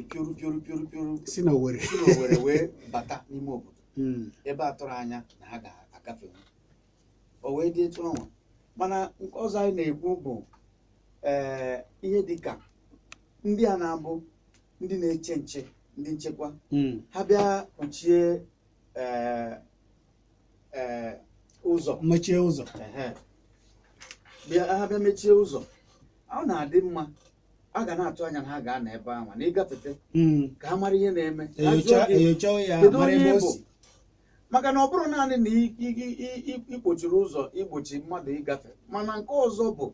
Pioru pioru pioru pioru si na Owerri si n'Owerri wee bata n'ime obodo ebe a tụrụ anya na ha ga-agafenwu. O wee dị etu ọnwa. Mana nke ọzọ anyị na-ekwu bụ ihe dịka ndị a na-abụ ndị na-eche nche, ndị nchekwa, ha bịa kpuchie ee ee ụzọ. Mechie ụzọ. Ehe. Bịa, ha bịa mechie ụzọ, ọ na-adị mma a ga na-atụ anya na ha ga-anọ ebe ahụ na ịgafete ka ha mara ihe na-eme. Ha jụọ enyocha gị, enyocha ya, kedu mara onye ebe ị o bụ? si. Maka na ọ bụrụ naanị na ikpochiri ụzọ igbochi mmadụ ịgafe, mana nke ọzọ bụ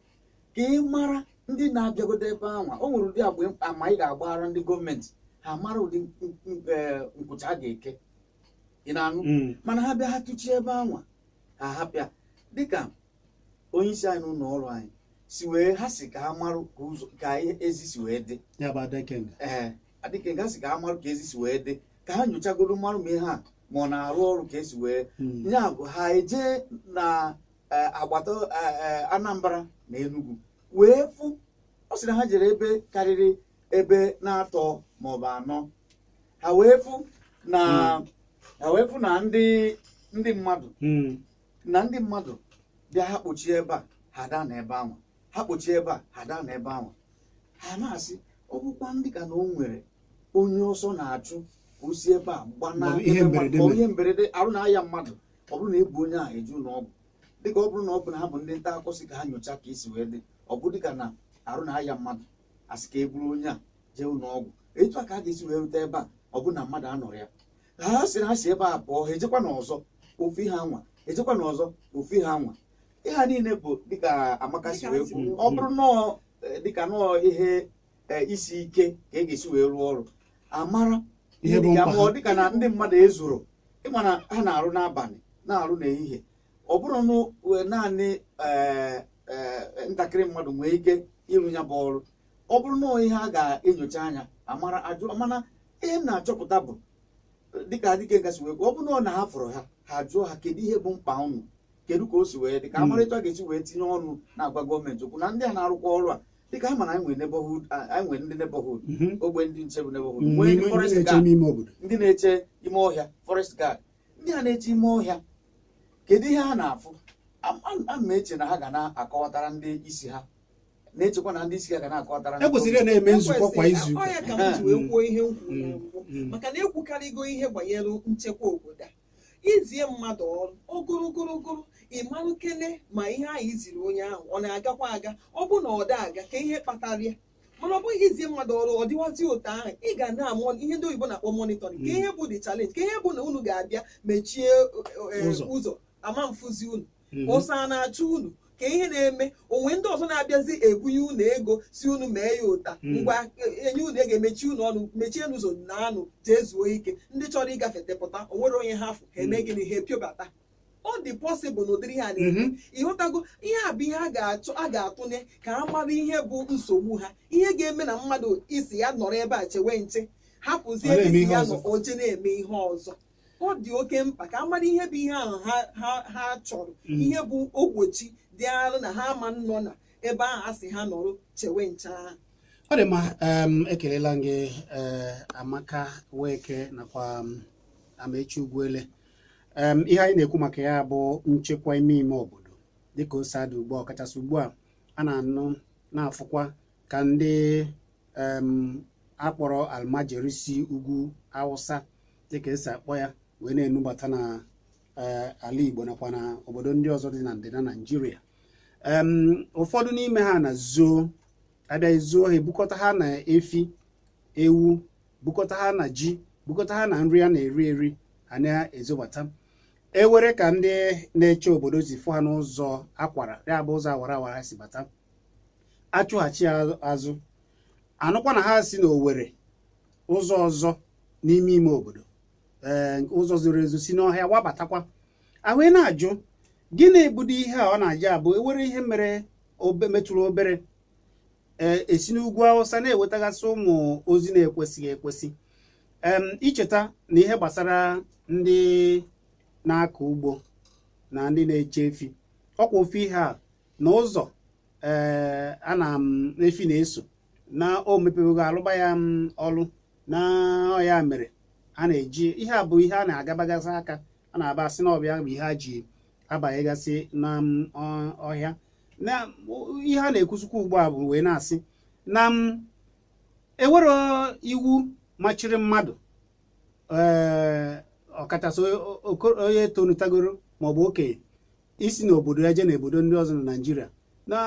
ka ị mara ndị na-abịagodo ebe ahụ. O nwere ụdị agba ama ị ga-agbara ndị gọọmenti, ha mara ụdị nkwụcha a ga-eke. Ị na-anụ? Mm. Mana ha bịa, ha tụchie ebe anwa, ha hapịa. Dịka onye isi anyị n'ụlọ ọrụ anyị si wee, ha si ka ha marụ ka ụzọ ka ezi si wee dị. Ya bụ Adekenga. Ee, adịke nga si ka ha marụ ka ezi si wee dị, ka ha nyochagoro marụ ma ihe a ma ọ na-arụ ọrụ ka esi wee ya bụ ha eje na agbata Anambra na Enugu wee fụ. Ọ sị na ha jere ebe karịrị ebe na-atọ maọbụ anọ, ha wee fụ na ndị mmadụ na ndị mmadụ bịa, ha kpochie ebe a, ha daa na ebe ahụ, ha kpochie ebe a, ha daa na ebe ahụ. Ha na-asị ọ bụkwa ndị ka na o nwere onye ọsọ na-achụ ka o si ebe a gbana. Maọbụ ihe ebe mberede maọbụ mere. Ihe mberede, arụ na-aya mmadụ, ọ bụrụ na ebu onye a eju n'ọgwụ, dịka ọ bụrụ na ọ bụ na ha bụ ndị nta akụkọ si ka ha nyocha ka esi wee dị, ọ bụ dịka na arụ na-aya mmadụ, asị ka e buru onye a jee ụlọ ọgwụ, etu a ka a ga-esi wee rute ebe a, ọ bụ na mmadụ anọrọ ya. Ha sị na ha si ebe a pụọ, ha ejekwa n'ọzọ, ofu ihe anwa, ejekwa n'ọzọ, ofu ihe anwa. Ihe a niile bụ dịka Amaka si Dịka wee ha si kwu, wee ọ bụrụ nọọ dịka nọọ ihe isi ike ka e ga-esi wee rụọ ọrụ, amara ihe bụ dịka mkpa ma ha. ọ dịka na ndị mmadụ ezuru ịma na ha na-arụ n'abalị, na-arụ n'ehihie, ọ bụrụ na naanị ntakịrị mmadụ nwee ike ịrụ ya bụ ọrụ, ọ bụrụ na ihe a ga-enyocha anya amara ajụ. Mana ihe m na-achọpụta bụ dịka dịka gasị wee kwuo, ọ bụrụ na ọ na ha fụrụ ha, ha jụọ ha kedu ihe bụ mkpa unu, kedu ka o si wee dị, ka amara etu a ga-esi wee tinye ọnụ na-agwa gọọmenti okwu na ndị a na-arụkwa ọrụ a, dịka anyị ma na anyị nwere neighborhood, anyị nwere ndị neighborhood, ogbe ndị nche bụ neighborhood, nwee ndị N'ime ndị forest na-eche guard, ime ime obodo. Ndị na-eche ime ọhịa, forest guard, ndị a na-eche ime ọhịa, kedu ihe ha na-afụ? Ana m eche na ha ga na-akọwatara ndị isi ha, na-echekwa na ndị isi ha ga na-akọwatara ndị E kwesịrị ị na-eme nzukọ kwa izu Ọ ụka. ya ka m ji wee kwuo ihe m kwuru na mbụ, maka na ekwukarịgo ihe gbanyere nchekwa obodo a. Izie mmadụ ọrụ ogorogorogoro, ịmarụ kene ma ihe ahụ iziri onye ahụ ọ na-agakwa aga. Ọ bụ na ọ da aga, ka ihe kpatara ya. Mana ọ bụghị izie mmadụ ọrụ ọ dịwazi otu ahụ, ị ga na-amụ ihe ndị oyibo na-akpọ monitoring, ka ihe bụ the challenge, ka ihe bụ na unu ga-abịa mechie ụzọ. Ụzọ ama mfụzi unu, ọsọ a na-achụ unu, ka ihe na-eme onwe ndị ọzọ na-abịazi ebunye unu ego si unu mee ya ụta. Ngwa, enye unu ego, emechi unu ọnụ, mechie n'ụzọ na anụ jee zuo ike. Ndị chọrọ ịgafe tepụta, o nwere onye ha fụ, ha eme gịnị? Ha epiobata. Ọ dị possible na ụdịrị ihe a na-eme. Ịghọtago? Ihe a bụ ihe a ga-achọ, a ga-atụnye ka a mara ihe bụ nsogbu ha, ihe ga-eme na mmadụ isi ya nọrọ ebe a chewe nche, hapụzie Ọ ebe na-eme isi ihe ya ọzọ. nọ oche na-eme ihe ọzọ. Ọ dị oke mkpa ka a mara ihe bụ ihe ahụ ha chọrọ, ihe bụ ogbochi dị arụ na ha ama nọ na ebe ahụ a sị ha nọrọ chewe nche ahụ. Ọ dị mma. Ekelela m gị, Amaka Weke nakwa Amaechi Ugwuele. Ihe anyị na-ekwu maka ya bụ nchekwa ime ime obodo dịka o si adị ugbu a, ọkachasị ugbu a a na-anụ na-afụkwa ka ndị akpọrọ almajiri si ugwu Awụsa, dịka esi akpọ ya, wee na-enubata na ala Igbo nakwa na obodo ndị ọzọ dị na ndịda Naijiria. Ụfọdụ n'ime ha na zoo abịa zuo ha, ebukọta ha na efi, ewu, bukọta ha na ji, bukọta ha na nri a na-eri eri, ha na-ezobata. Ewere ka ndị na-eche obodo si fụ ha n'ụzọ akwara ya bụ ụzọ awara awara si bata, achụghachi ya azụ. Anụkwa na ha si n'Owere ụzọ ọzọ n'ime ime obodo, ee, ụzọ zoro ezo, si n'ọhịa wabatakwa. A wee na-ajụ, gịnị budo ihe a? Ọ na-aja abụ ewere ihe mere metụrụ obere, ee, esi n'ugwu Awụsa na-ewetagasị ụmụ ozi na-ekwesịghị ekwesị. Icheta na ihe gbasara ndị na-akọ ugbo na ndị na-eche efi, ọkwa ofu ihe a na ụzọ. Ee, a na m efi na-eso na o mepewego alụba ya m ọlụ na ọ ya mere a na-eji ihe a bụ ihe a na-agabagasị aka, a na-aba asị na ọbịa bụ ihe a ji abanyegasị na ọhịa. Na ihe a na-ekwuzikwa ugbu a bụ wee na-asị na m ewero iwu machiri mmadụ, ee, ọkachasị onye tonutagoro maọbụ okenye, isi n'obodo ya jee n'obodo ndị ọzọ na Naịjirịa, na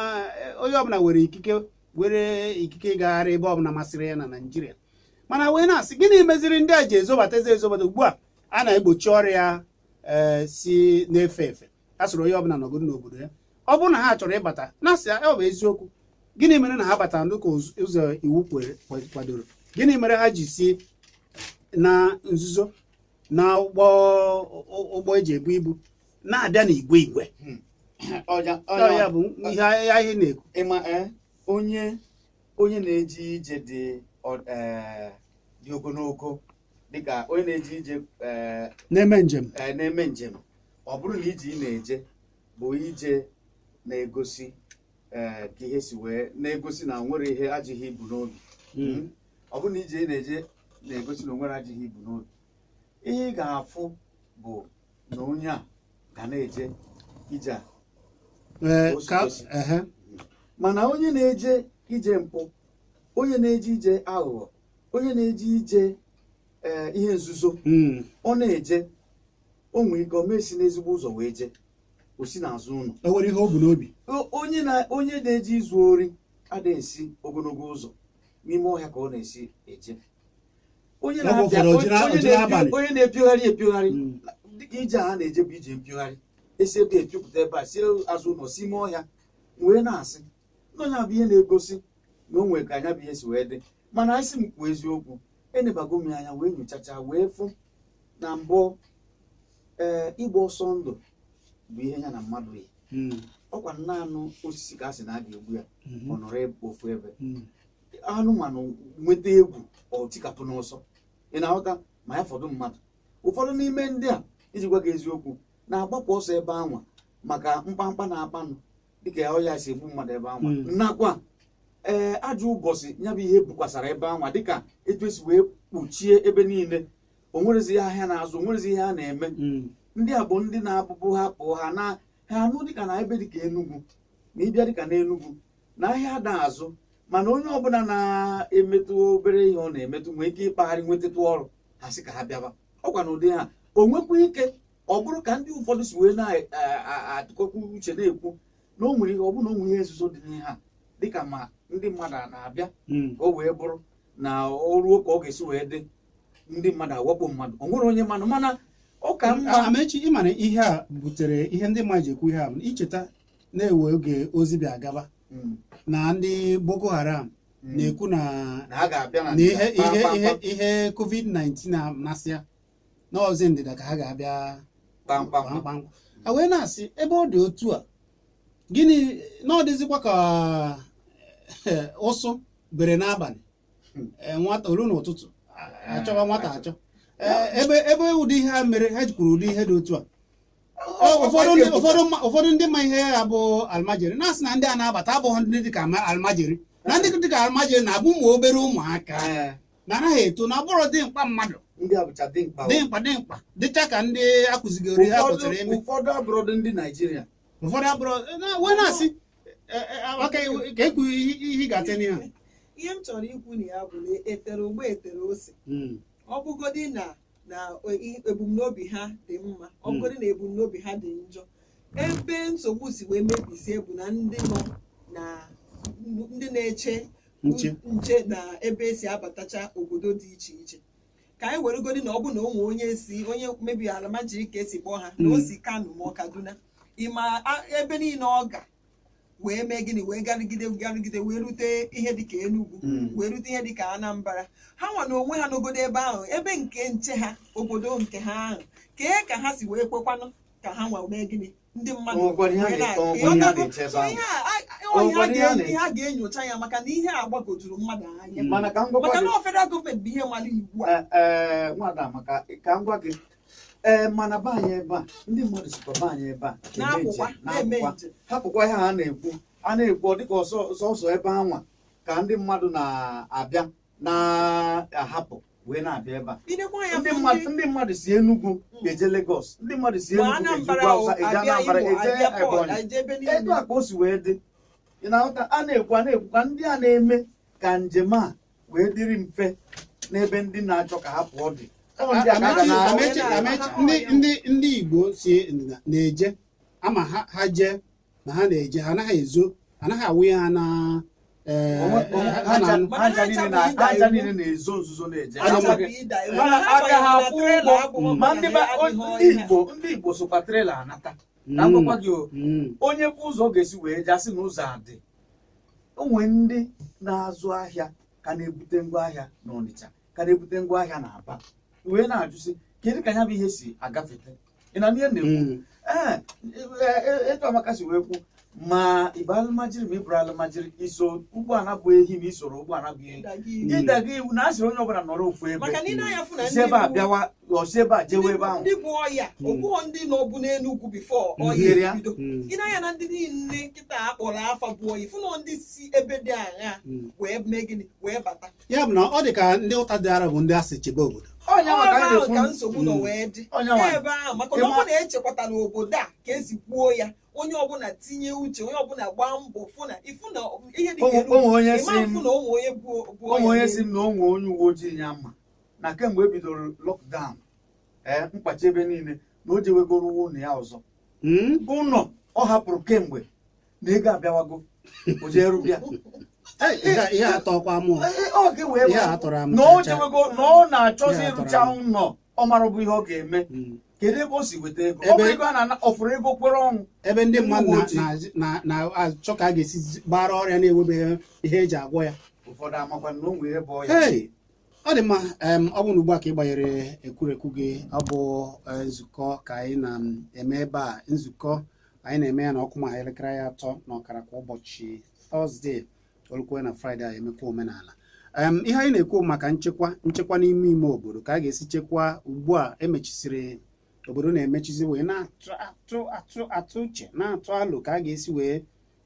onye ọbụla nwere ikike, were ikike ịgagharị ebe ọbụla masịrị ya na Naịjirịa. Mana wee na-asị, gịnị meziri ndị a ji ezobatazi ezobata ugbu a a na-egbochi ọrịa ee si na-efe efe? A sịrị onye ọbụla nọgodo n'obodo ya. Ọ bụrụ na ha chọrọ ịbata, na-asị ọ bụ eziokwu, gịnị mere na ha batara dịka ụzọ iwu kwadoro? Gịnị mere ha ji si na nzuzo na ụgbọ eji ebu ibu na-abịa n'igwe igwe? Ọja. Ọ ya bụ ihe anyị na-ekwu. Ịma, ee, onye na-eje ije dị dị ogologo, dịka onye na-eje ije na-eme njem, na-eme njem, ọ bụrụ na ije ị na-eje bụ ije na-egosi ka ihe si wee na-egosi na nwere ihe ajịghị ibu n'obi, ọ bụrụ na ije ị na-eje na-egosi na o nwere ajịghị ibu n'obi, ihe ị ga-afụ bụ na onye a ga na-eje ije a Ee, o si ka kwesị. Ehe. Mana onye na-eje ije mpụ, onye na-eje ije aghụghọ, onye na-eje ije ihe nzuzo, ọ na-eje, o nwere ike o mesi n'ezigbo ụzọ wee jee, o si n'azụ ụlọ. O nwere ihe o bu n'obi. Onye na-eje izu ori adịghị esi ogologo ụzọ, n'ime ọhịa ka ọ na-esi eje. Onye Oge na-abịa ụfọdụ, onye o ji n'abalị. onye na-epiogharị epiogharị, dịka ije a na-eje bụ ije mpiogharị, esi ebe epiopụta ebe a, si azụ ụlọ, si ime ọhịa, wee na-asị na onye bụ ihe na-egosi na o nwere ka anya bụ ihe si wee dị. Mana anyị sị m kwuo eziokwu, enebago m ya anya wee nyochacha wee fụ na mbụ, ee, ịgba ọsọ ndụ bụ ihe ya na mmadụ yi. Ọkwa naanụ osisi ka a sị na a ga-egbu ya, ọ nọrọ ofu ebe. Anụmanụ nweta egwu, ọ tikapụ n'ọsọ. Ị na-aghọta? Ma ya fọdụ mmadụ. Ụfọdụ n'ime ndị a, iji gwa gị eziokwu, na-agbapụ ọsọ ebe anwa maka mkpamkpa na-akpanụ, dịka ọya si egbu mmadụ ebe anwa, nakwa ee, ajọ ụbọchị ya bụ ihe bukwasara ebe anwa, dịka etu esi wee kpuchie ebe niile, o nwerezi ahịa na-azụ, o nwerezi ihe a na-eme. Ndị a bụ ndị na-abụbụ ha pụọ, ha na ha anụ, dịka na ebe dịka Enugu, na ịbịa dịka n'Enugu na ahịa ada azụ, mana onye ọbụla na-emetụ obere ihe ọ na-emetụ nwee ike ịkpagharị nwetatụ ọrụ, ha sị ka ha bịaba. Ọkwa na ụdị ha o nwekwa ike ọ bụrụ ka ndị ụfọdụ si wee na-atụkọkwa uche na-ekwu na o nwere ihe, ọ bụrụ na o nwere ihe nzuzo dị n'ihe a, dịka ma ndị mmadụ a na-abịa ka o wee bụrụ na o ruo ka ọ ga-esi wee dị, ndị mmadụ awakpo mmadụ, o nwere onye mmanụ, mana ọ ka mma. Amechi, ịma na ihe a butere ihe ndị mmadụ ji ekwu ihe a bụ icheta na-ewe oge ozi bịa gaba na ndị Boko Haram na-ekwu na na ha ga-abịa na na ihe ndịda, ihe kpam, ihe kpam, ihe COVID-19 na-amasị ya na ọzi ndịda ka ha ga-abịa kpam, kpam, kpam. Kpamkpam. A wee na-asị, ebe ọ dị otu a, gịnị na ọ dịzikwa ka ụsụ bere n'abalị, nwata olu n'ụtụtụ achọba nwata achọ. Ebe ụdị ihe a mere, ha kwuru ụdị ihe dị otu a. Ụfọdụ ndị ma ihe ya bụ almajiri na-asị na ndị a na-abata abụghị ndị dịka almajiri, na ndị dịka almajiri na-abụ ụmụ obere ụmụaka na anaghị eto, na abụrụ dị mkpa mmadụ. Ndị a bụcha dimkpa. Dị mkpa, dịcha ka ndị akụzigoro ihe a Ụfọdụ kwesịrị ime. Ụfọdụ abụrụdị ndị Naijiria. Ụfọdụ abụrụ wee na-asị aka ka ekwu ihe ị ga-ate n'ihe a. Ihe m chọrọ ikwu na ya bụ na etere ugbo etere ose. Ọ bụgodi na ebumnobi ha dị mma, ọ bụgodi na ebumnobi ha dị njọ, ebe nsogbu si wee mebisie bụ na ndị nọ na ndị na-eche nche nche na ebe esi abatacha obodo dị iche iche. Ka anyị weregodi na ọ bụ na onwe onye si, onye mebi almajiri ka esi kpọọ ha, na o si Kano ma ọ Kaduna, ịma ebe niile ọ ga wee mee gịnị, wee garịgide garịgide wee rute ihe dịka Enugu, wee rute ihe dịka Anambra, ha nwa na onwe ha n'ogodo ebe ahụ, ebe nke nche ha, obodo nke ha ahụ, kee ka ha si wee kwekwanụ ka ha nwa mee gịnị, ndị mmadụ Onwekwara ihe a wee onwekwara ihe a ịghọtago? na-eche ebe So ahụ. ihe a Onwekwara ihe a ihe a ga-enyocha ya, maka na ihe a gbagojuru mmadụ anya, Mana ka m gwakwa maka gị na ọ federal gọọmenti bụ ihe mara iwu a. Ee, nwada, maka ka m gwa gị, ee, mana be anyị ebe a, ndị mmadụ sikwa be anyị ebe a eme na-apụkwa njem, na-eme na-apụkwa njem. Hapụkwa ihe ha na-ekwu. A na-ekwu ọ dịka sọsọ ebe anwa ka ndị mmadụ na-abịa na-ahapụ wee na-abịa ebe a. Inekwa anya Ndị fụ mmadụ, ndị mmadụ si Enugu eje Lagos, ndị mmadụ si ma Enugu eje Anambra ugwu o, Awụsa, eje abịa Anambra, Imo, eje abịa Port, Ebonyi. eje ebe Etu niile. a ka o si wee dị. Ị na-aghọta? A na-ekwu, a na-ekwu ka ndị a na-eme ka njem a wee dịrị mfe n'ebe ndị na-achọ ka ha pụọ dị. Ọ ndị a ka a ga na- Amechi, ndị Igbo si ndịda na-eje ama ha jee na ha na-eje, ha anaghị ezo, anaghị awụ ha na ha na Mana ha ncha ha niile ncha na- bụ ịda ha ncha iwu. niile na-ezo nzuzo na-eje. Adị mma. Ha bụ ịda iwu. Mana Ha aka ha banyere na akwụ trailer ụgwọ. abụghị Ma ndị maka ha adịghị ndị ihe. Igbo, ndị Igbo sokwa trailer anata ka m gwakwa gị o. Onye bụ ụzọ ọ ga-esi wee jee asị na ụzọ adị, o nwee ndị na-azụ ahịa ka na-ebute ngwaahịa n'Ọnịcha, ka na-ebute ngwaahịa n'Aba, wee na-ajụsị kedu ka ya bụ ihe si agafete. Ị na ihe na-ekwu? Ee, etu Amaka si wee kwu, ma ịbụ alụmajiri, ma ịbụrụ alụmajiri, iso ụgbọala bụ ehi, ma isoro ụgbọala bụ ehi, Ịda gị iwu. ịdaga iwu na asịrị onye ọbụla nọrọ ofu ebe, Maka na ị na-anya fụ na si ndị ebe a bụ bịawa, ọsi ebe a jewe ebe ahụ. Ndị bụ ọya okwughọ, ndị nọ bụ n'Enugwu before Yiri ọya ya. ebido. Ị na-anya na ndị niile kịta akpọrọ afa bụ ọya, fụ na ndị si ebe dị aṅa wee mee gịnị wee bata. Ya bụ na ọ dị ka ndị ụta dị ara bụ ndị asị chebe obodo. Ọnya maka Ebe anyị ahụ ka na-ekwu. nsogbu nọ wee dị. Ọnya nwa. Ebe ahụ maka na ọ bụrụ na echekwatara obodo a ka esi kwuo ya, onye ọbụla tinye uche, onye ọbụla gbaa mbọ fụ na ịfụ na ihe dị ka Onwe Enugu, onye ịma si m mfụ na onwe onye bụ onwe ọya onye si m na onwe onye uwe ojii ya mma na kemgbe e bidoro lockdown, ee, mkpachi ebe niile, na o jewegoro ụlọ ya ọzọ, ụlọ ọ hapụrụ kemgbe, na ego abịawago, o jee rụbịa. Hey, ihe atọkwa mụọ. Ọ ga wee Ihe a tọrọ amụ na o chacha. jewego na ọ na-achọzi Ihe a tọrọ ịrụcha amụ. ụlọ, ọ mara bụ ihe ọ ga-eme. Kedu ebe o si weta ego? Ọ bụ ego a na-ana, ọ fụrụ ego kwere ọnwụ. Ebe ndị mmadụ Uwe ojii. na-achọ ka a ga-esi gbara ọrịa na-enwebeghị ihe eji agwọ ya. Ụfọdụ amakwa na o nwere ebe ọ ya. Hey, ọ dị mma. Ọ bụ na ugbu a ka ị gbanyere ekwurekwu gị, ọ bụ nzukọ ka anyị na-eme ebe a. Nzukọ anyị na-eme ya na ọkụ ma elekere ya 3:30 kwa ụbọchị Tọzdee, olukwe na Fraịde anyị emekwa omenala. Ihe anyị na-ekwu maka nchekwa n'ime ime obodo, ka a ga-esi chekwaa ugbu a emechisiri obodo, na-emechizi, wee na-atụ atụ atụ atụ uche, na-atụ alo ka a ga-esi wee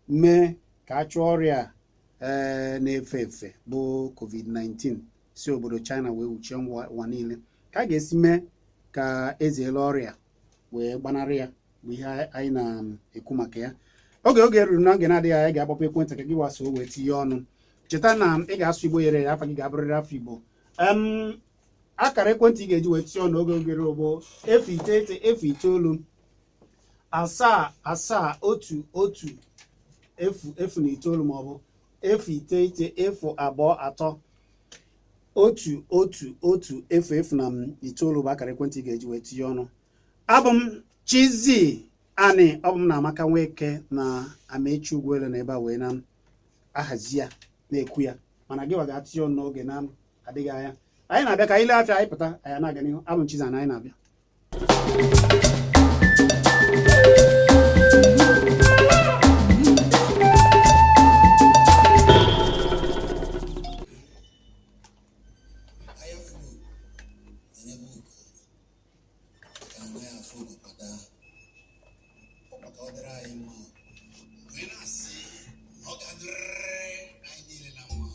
mee ka a chụọ ọrịa na-efe efe bụ COVID-19 si obodo China wee wuchie ụwa niile, ka a ga-esi mee ka ezeela ọrịa wee gbanarị ya, bụ ihe anyị na-ekwu maka ya. Oge ruru na oge na-adịghị anya ga-agbapụ ekwentị ka gị wasoo wee tinye ọnụ. Cheta na ị ga-asụ Igbo yere ya, afa gị ga-abụrịrị afọ Igbo. Akara ekwentị ị ga-eji wee tinye ọnụ oge ruru bụ 0 9 0 9 7 7 1 1 0 0 na 9, maọbụ 0 9 0 2 3 1 1 1 0 0 na 9 bụ akara ekwentị ị ga-eji wee tinye ọnụ. Abụ m Chizzy Ani, ọ bụ m na Amaka Nweke na Amechi Ugwuele na ebe a wee na-ahazi ya, na-ekwu ya, mana gị wa ga-atịnye ọnụ n'oge na-adịghị anya. Anyị na-abịa ka anyị lee afịa, anyị pụta, anyị na-aga n'ihu. Abụ m Chizzy Ani, anyị na-abịa. Anya furu anya bụ ugo, maka na anaghị afụ ugo kpata ọ maka ọ dịrị anyị mma, wee na-asị na ọ ga-adịrịrị anyị niile na mma.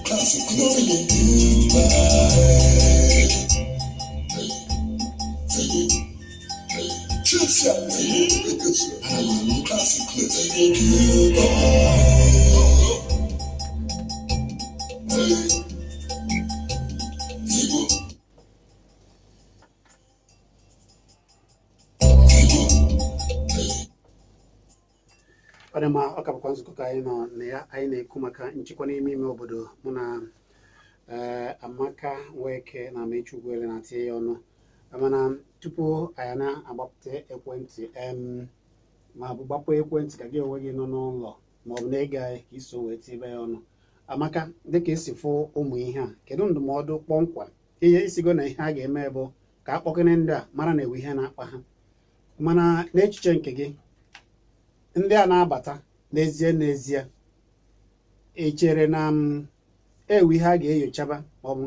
Classic Clip. Ana m anụ Classic Clip. Igbo. Igbo. Ọ dị mma, ọ ka bụkwa nzukọ ka anyị nọ na ya. Anyị na-ekwu maka nchekwa n'ime ime obodo. Mụ na Amaka Nweke na Amechi Ugwuele na-atinye ya ọnụ. Mana tupu anyị na-agbapụta ekwentị ma ọ bụ gbapụ ekwentị ka gị onwe gị nọ n'ụlọ ma ọ bụ na-ege anyị ka iso wee tibe ya ọnụ, Amaka, dịka esi fụ ụmụ ihe a, kedu ndụmọdụ kpọmkwem ihe isigo na ihe a ga-eme bụ ka a kpọkene ndị a mara na ewe ihe na-akpa ha? Mana n'echiche nke gị, ndị a na-abata n'ezie n'ezie, ị chere na m ewu ihe a ga-enyochaba, maọbụ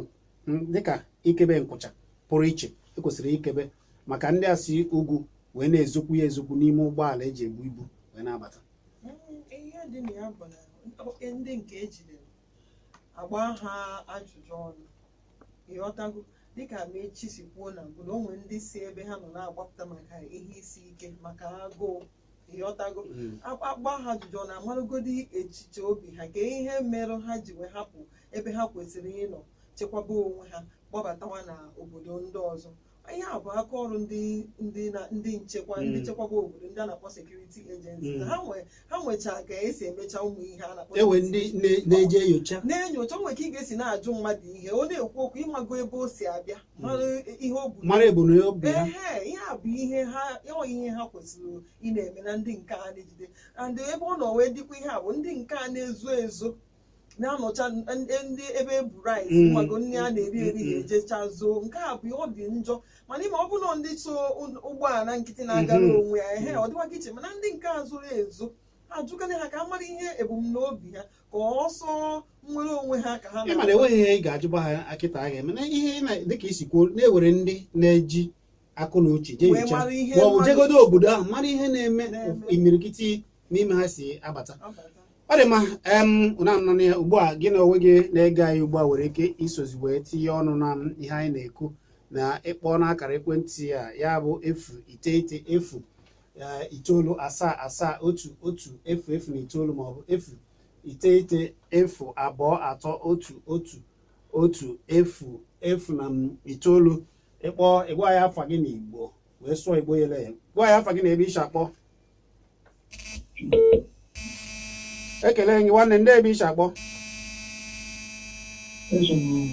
dịka ikebe nkwụcha pụrụ iche ekwesịrị ikebe Maka ndị a si ugwu wee na-ezokwu ya ezokwu n'ime ụgbọala eji ebu ibu wee na-abata. Ihe dị na ya bụ na ndị nke ejidere, agba ha ajụjụ ọnụ, ịghọtago? Dịka Mechi si kwuo na mbụ, na o nwere ndị si ebe ha nọ na-agbapụta maka ihe isi ike, maka agụụ, ịghọtago? Agba ha ajụjụ ọnụ, amarụgodi echiche obi ha, ka ihe merụ ha ji wee hapụ ebe ha kwesịrị ịnọ chekwaba onwe ha, gbabatawa na obodo ndị ọzọ. Ihe a bụ aka ọrụ ndị nchekwa, ndị chekwaba obodo, ndị a na-akpọ security agencies. Ha nwechaa ka esi emecha ụmụ ihe a na-akpọ Ewe ndị na-eje enyocha. Na-enyocha. O nwere ka ị ga-esi na-ajụ mmadụ ihe, ọ na-ekwu okwu, ịmago ebe o si abịa, mara ihe o bu. Mara ebumnobi ha. Ehe, ihe a bụ ihe ha, ọ ihe ha kwesịrị ị na-eme na ndị nke a na-ejide. And ebe ọ nọ wee dịkwa, ihe a bụ ndị nke a na-ezo ezo, na-anọcha ndị ebe ebu rice, mago nri a na-eri eri, ha ejecha zoo. Nke a bụ ọ dị njọ. Mana ịma, ọ bụ na ndị so ụgbọala nkịtị na-agara onwe ya, ehe, ọ dịkwa ka iche. Mana ndị nke a zoro ezo, ajụkana ha ka a mara ihe ebumnobi ha, ka ọsọ nwere onwe ha ka ha Ịma na enweghị ihe ị ga-ajụba ha akịta a ga-eme na ihe dịka isi kwuo, na-ewere ndị na-eji akụ na uche jee wee nyocha mara ihe ma ọ bụ jegodo obodo ahụ mara ihe na-eme na-eme. Imirikiti n'ime ha si abata. Abata. Ọ dị mma. Unu anọ ya ugbu a, gị na onwe gị na-ege anyị ugbu a nwere ike isozi wee tinye ọnụ na ihe anyị na-ekwu na ịkpọ n'akara ekwentị a, ya bụ 0 9 0 9 7 7 1 1 0 0 na 9, maọbụ 0 9 0 2 3 1 1 1 0 0 na 9. Ịkpọ, ịgwa ya afa gị na Igbo, wee sụọ Igbo yele ya, gwa ya afa gị na ebe ishi akpọ. Ekele gị, nwanne. Ndị ebe ishi akpọ? Eso m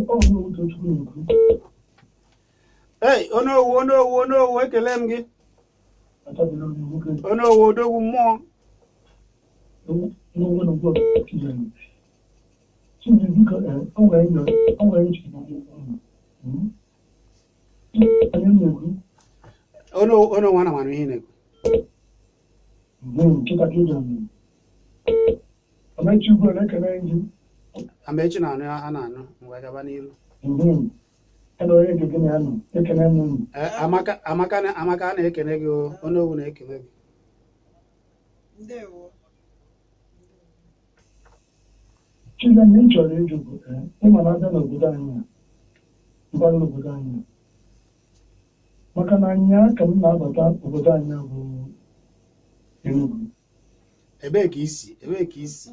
ọ bụ Tochukwu na-ekwu. Ei, Onowu, Onowu, Onowu, ekele m gị. Atabila onye nwoke. Onowu, odogwu mmụọ. N'onwe na ugbu a, Chizani. Chizi, biko, o nwere enyo, o nwere nchi na anyị na-ekwu. Onowu, Onowu, ana m anụ ihe ị na-ekwu. Nkịta Chizani. Amechi ugbu a na-ekele gị. Amaechi na-anụ, ha na-anụ. Ngwa, gaba n'ilu. Ena onye nke gị na ya nọ, ekele m unu. Ee, Amaka, Amaka, Amaka na-ekene gị o. Onowu na-ekene gị. Ndewo. Chizani, m chọrọ ịjụ bụ, ịma na abịa n'obodo anyị a, mpaghara obodo anyị a, maka na anya ka m na-abata obodo anyị a bụ Enugu. Ebee ka isi? Ebee ka isi?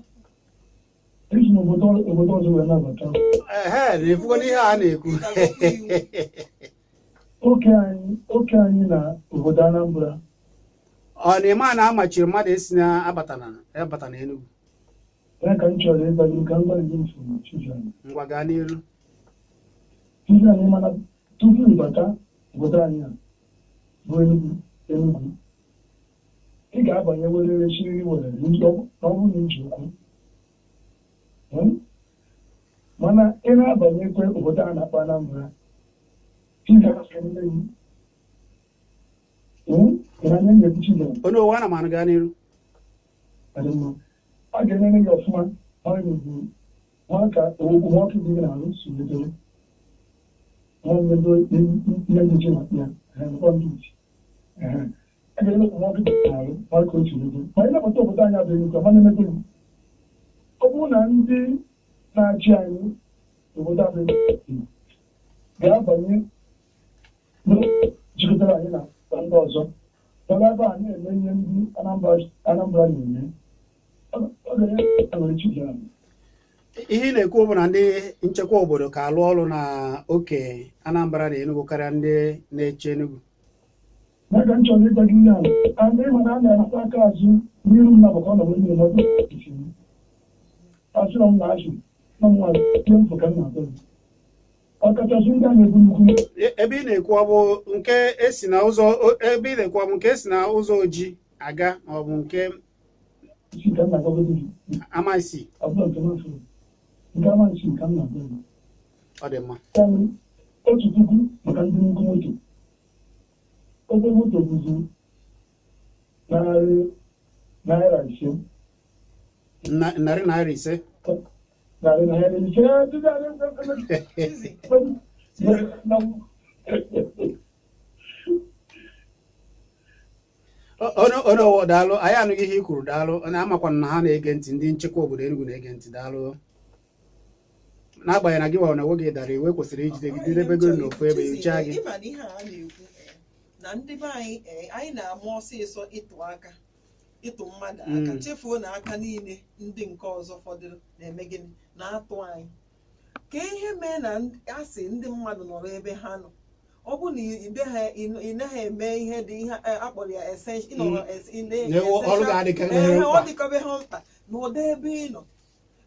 Esi n'obodo obodo ọzọ wee na-abata. Ehe, na-efugo n'ihe a na-ekwu. Ịdagokwa iwu. Oke anyị na obodo Anambra. Ọ na-eme a na-amachiri mmadụ esi na abata na abata na Enugu. Ya ka m chọrọ ịgwa gị, ka m gwa gị nsogbu, Chizani. Ngwa, gaa n'iru. Chizani, mana tupu ịbata obodo anyị a bụ Enugu, ị ga-abanye werere chiriri werere na ọ bụrụ na iji ụkwụ. Mana ị na-abanyekwe obodo a na-akpọ Anambra, ị ga-asị nne gị. Ị na-anya na-ekwu, Chizani? Onowu, ana m anụ, gaa n'iru. Ọ dị mma. A ga-enye gị ọfụma, mara n'ugwu mara ka okpomọkụ dị gị n'ahụ si wee dịrị. Nwa ndị ihe ndị ji na ya nkwa ndị iti. A ga-enye okpomọkụ dị gị n'ahụ, mara ka o si wee dịrị. Ma ịnabata obodo anyị abụghị Enugu, ama na-emekwa gị. Ọ bụrụ na ndị na-achị anyị obodo abụghị ga-abanye jikọtara anyị na ndị ọzọ nọrọ ebe a na-eme ihe ndị Anambra na-eme, ọ ga-enye aṅụrị, Chizani. Ihe ị na-ekwu bụ na ndị nchekwa obodo ka alụ ọrụ na oke Anambra na Enugu karịa ndị na-eche Enugu. Ya ka m chọrọ ịgwa gị ihe a. And ịma na a na-anata aka azụ n'iru m na-abụkọ na nwunye m ọbụ asịrọ m na achị na m nwa ihe mfụ ka m na-agwa gị, ọkachasị ndị a na-ebu nnukwu. Ebe ị na-ekwu, ọ bụ nke esi na ụzọ ebe ị na-ekwu, ọ bụ nke esi na ụzọ Oji aga, ma ọ bụ nke isi ka m na-agwagodo gị. Amaisi? Ọ bụla nke m fụrụ nke amaghị ka m na-agwa gị. Ọ dị mma. 1000 maka ndị nnukwu moto, oge moto bụzi ₦500. ₦500. 100 ise. Chizi. Ono daalụ, anyị anụghị ihe i kwuru. Daalụ. Na amakwana na ha na-ege ntị, ndị nchekwa obodo Enugu na-ege ntị. Daalụ. N'agbanyeghị na gị nwara na nwoge dara iwu, ekwesịrị ijide gị didebego n'ofu ebe Chizi, nyochaa gị. Ịma na ihe a na-ekwu, na ndị be anyị, anyị na-ama ọsịsọ ịtụ aka, ịtụ mmadụ aka, chefuo na aka niile ndị nke ọzọ fọdụrụ na-eme gịnị, na-atụ anyị. Ka ihe mee na a sị ndị mmadụ nọrọ ebe ha nọ, ọ bụ na ide ha, ị naghị eme ihe dị ihe akpọrọ ya essential, ịnọrọ Na ọrụ ga-adịkarị Ehe, ọ mkpa. dịkọbe ha mkpa na ụdị ebe ị nọ.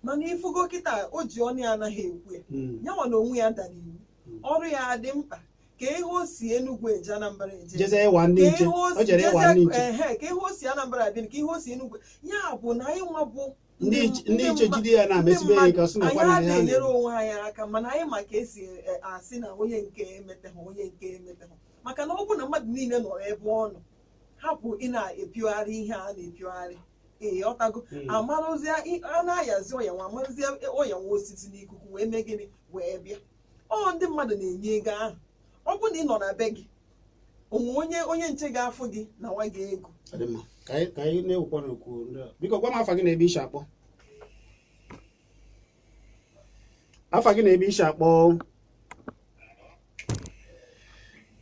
Mana ifugo kịta, o ji ọnụ ya anaghị ekwu ya. Yanwa na onwe ya dara iwu, ọrụ ya adị mkpa ka ihe o si Enugu eje Anambra eje Jeze ịwa ndị ka nche ihe o o jere ịwa ndị nche. Ehe, ka ihe o si Anambra abịa, ka ihe o si Enugu ya bụ na anyị nwa bụ Ndị nche jide ya na-emesibe ya ike, ọ sị na anyị kwa na adịghị ya enyere na-eme. onwe anyị aka, mana anyị ma ka esi asị na onye nke emeteghị, onye nke emeteghị, maka na ọ bụ na mmadụ niile nọrọ ebe ọ nọ, hapụ ị na-epiogharị ihe a na-epiogharị. Ee, ọtago. Amarụzie a na-ayazi ọya nwa, amarụzie ọya nwa osisi n'ikuku wee mee gịnị, wee bịa. Ọ ndị mmadụ na-enye ego ahụ. Ọ bụ na ị nọ na be gị, onwe onye nche ga-afụ gị na nwa gị ego. Ọ dị mma. Ka anyị na-ewukwa n'okwu ndị a. Biko gwa m afa gị na ebe isi akpọ. Afa gị na ebe isi akpọ.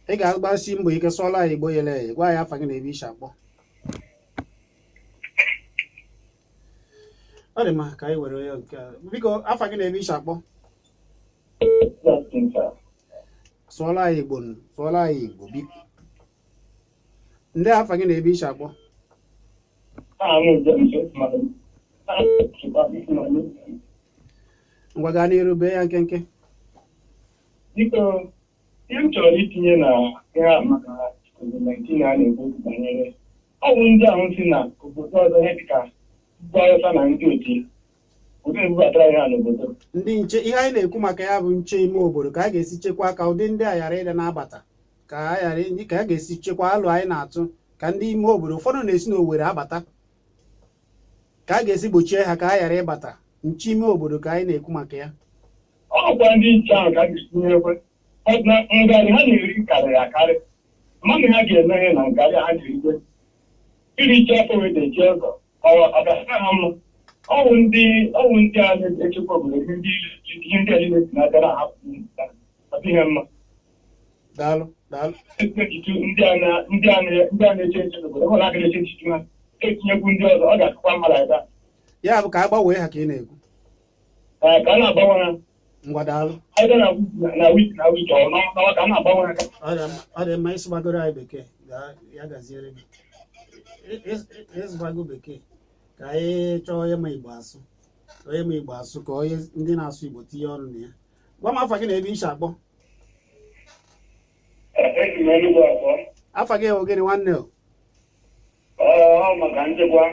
Ị ga-agbasi mbọ ike sụọla anyị Igbo yele eye. Gwa anyị afa gị na ebe isi akpọ. Ọ dị mma, ka anyị were onye nke a. Biko, afa gị na ebe isi akpọ. Sụọla anyị Igbo nụ, sụọla anyị Igbo biko. Ndị afa gị na ebe isi akpọ. Aha m James Ismail. Ngwa, gaa n'iru, bee ya nkenke. Biko, ihe m chọrọ itinye na ihe a maka COVID-19 a na-ekwu okwu banyere ọ bụ ndị ahụ si na obodo ọzọ, ihe dịka ugwu Awụsa na ndị otu ya, obodo ebubatara ihe a n'obodo. Ndị nche, ihe anyị na-ekwu maka ya bụ nche ime obodo, ka a ga-esi chekwa ka ụdị ndị a ghara ịdị na-abata, ka a ghara ka a ga-esi chekwa alụ anyị na-atụ ka ndị ime obodo ụfọdụ na-esi n'Owerri abata, ka a ga-esi gbochie ha ka a ghara ịbata. Nche ime obodo ka anyị na-ekwu maka ya. Ọ bụkwa ndị nche ahụ ka a ga-etinyekwe. Ọ bụ na ngarị ha na-eri karịrị akarị, mmadụ ha ga-emeghe na ngarị ha na-erikwe iri chi afọ wee dechi ọzọ, ọ ga-aka ha mma. Ọwụ ndị a na-echekwa obodo, ihe ndị a niile si n'aka na-ahapụ, ọ dịghị mma. Daalụ, daalụ. Echitu ndị a na-eche nche n'obodo, ọ bụla aka na-eche nchichu ha, etinyekwu ndị ọzọ, ọ ga-akakwa mma like that. Ya bụ ka a gbanwee ha ka ị na-ekwu. Ee, ka a na-agbanwe ha. Ngwa, daalụ. Either na week na week ọ n'ọnwa ka a na-agbanwe ha. Ọ dị mma ịsụgbagoro anyị bekee. Ya gaziere gị. Ịsụgbago bekee, ka anyị chọọ onye ma Igbo asụ, onye ma Igbo asụ, ka onye ndị na-asụ Igbo tinye ọnụ na ya. Gwa m afa gị na ebe ishi akpọ. Esi m Enugu akpọ. Afa gị ewu gịnị, nwanne o? Ọ maka nchekwa